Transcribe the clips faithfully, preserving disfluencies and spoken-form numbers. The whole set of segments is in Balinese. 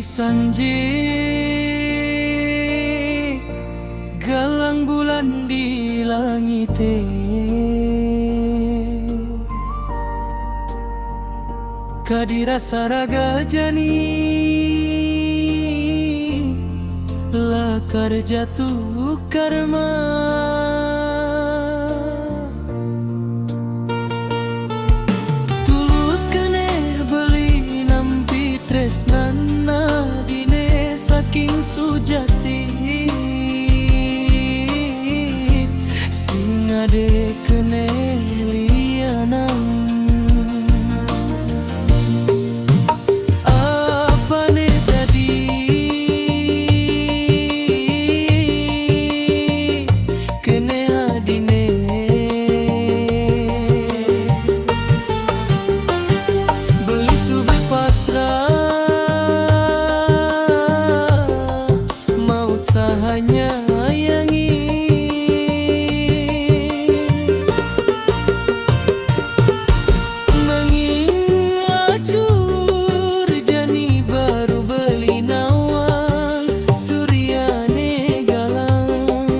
Sanji, galang bulan di langit e, ka dirasa raga jani, lakar jatuh karma. Tulus keneh beli nampi tresnana dine saking sujati, sing ade keneh lianan. Apane dadi keneh adine, beli sube pasrah, maut sahanyayangi. Nanging acur jani baru beli nawang, suryane galang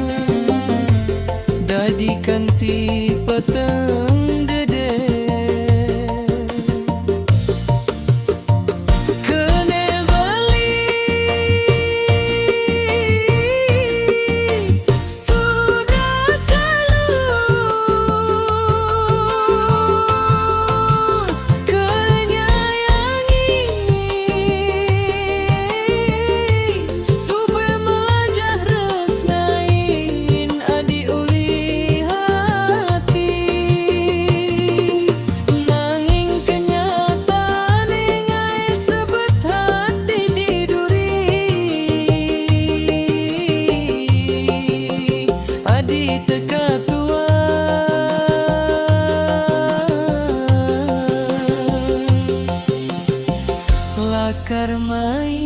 dadi kanti peteng dede. Keneh beli suda kalus, kenyayangi, sube malajah resnain adi uli hati. Nanging kenyataane ngae sebet hati di duri, adi teka tua, lakar main-main.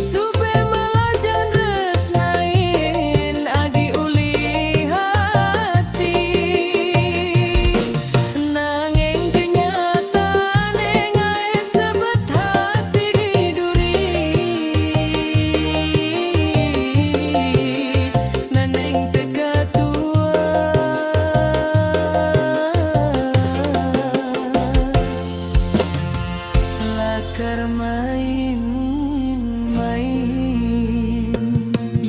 Sube malajah resnain adi uli hati. Nanging kenyataane ngae sebet hati di duri, nanging teka tua, lakar main-main.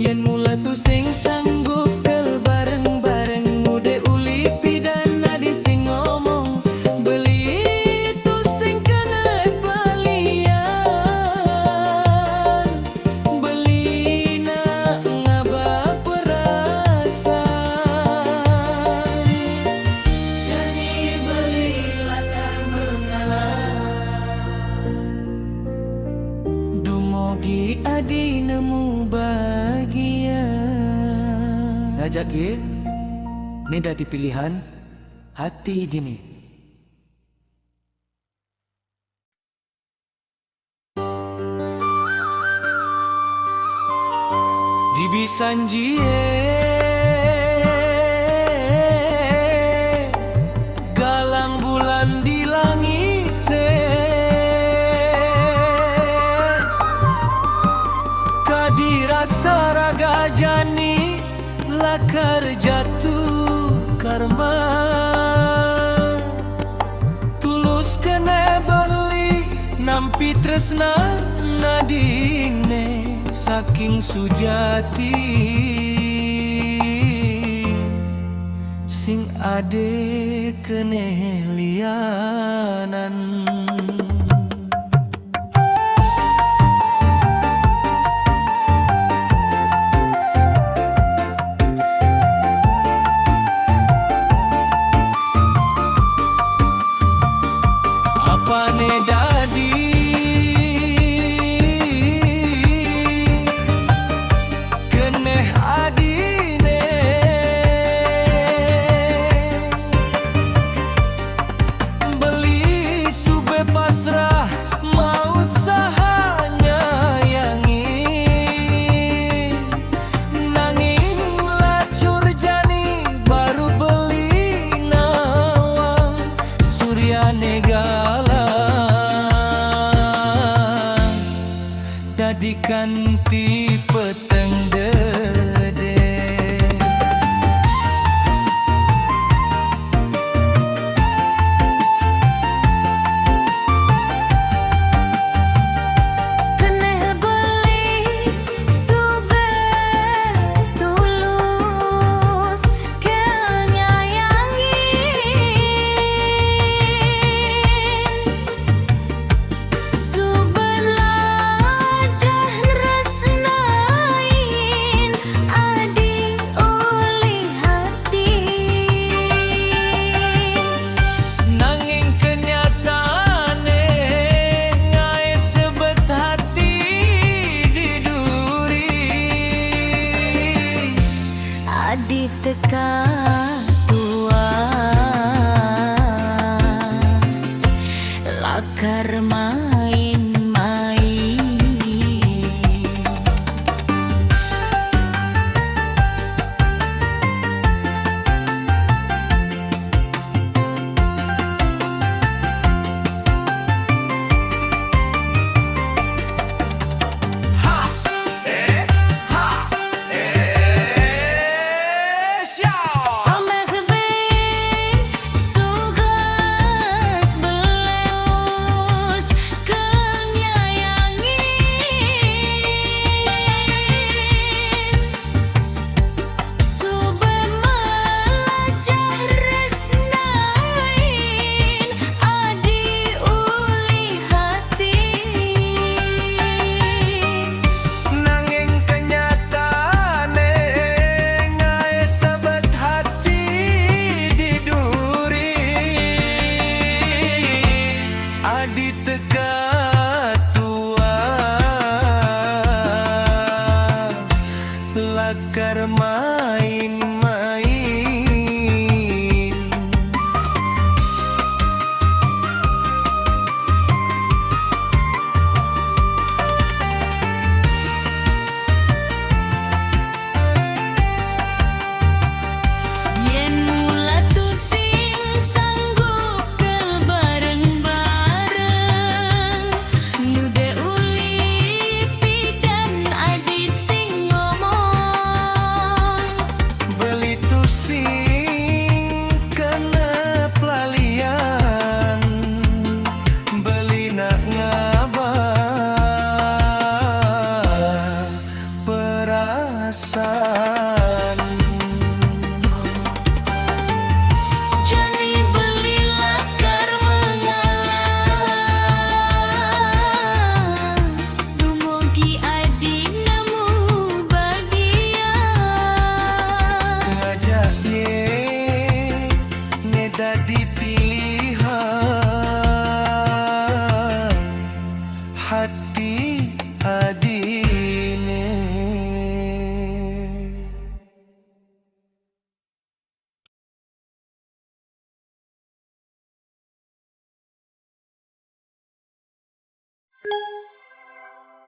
Yen mula tusing sanggup kel bareng-bareng, ngude uli pidan adi sing ngomong, beli tusing keneh palian. Beli nak ngaba perasaan, jani beli lakar mengalah. Dumogi adi nemu bagia. Ngajak ye, ne dadi pilihan hati dini. Dibi sanjie, galang bulan di langite, ka dirasa raga jani, lakar jatuh karma. Tulus keneh beli nampi tresna nadine saking sujati, sing ade keneh lianan. Apane dadi keneh adine, beli sube pasrah maut saha nyayangi. Nanging lacur jani baru beli nawang, suryane galang dadi kanti peteng dede. Keneh beli sube tulus kenyayangin, sube lajah nresnain adi ulih ati. Nanging kenyataane ngae sebet hati di duri. Adi teka tua lakar main-main. Ameh bing sugat beleus kenyayangin. Sube melajah resnain adi ulih ati. Nanging kenyataane ngae sebet hati di duri. Adi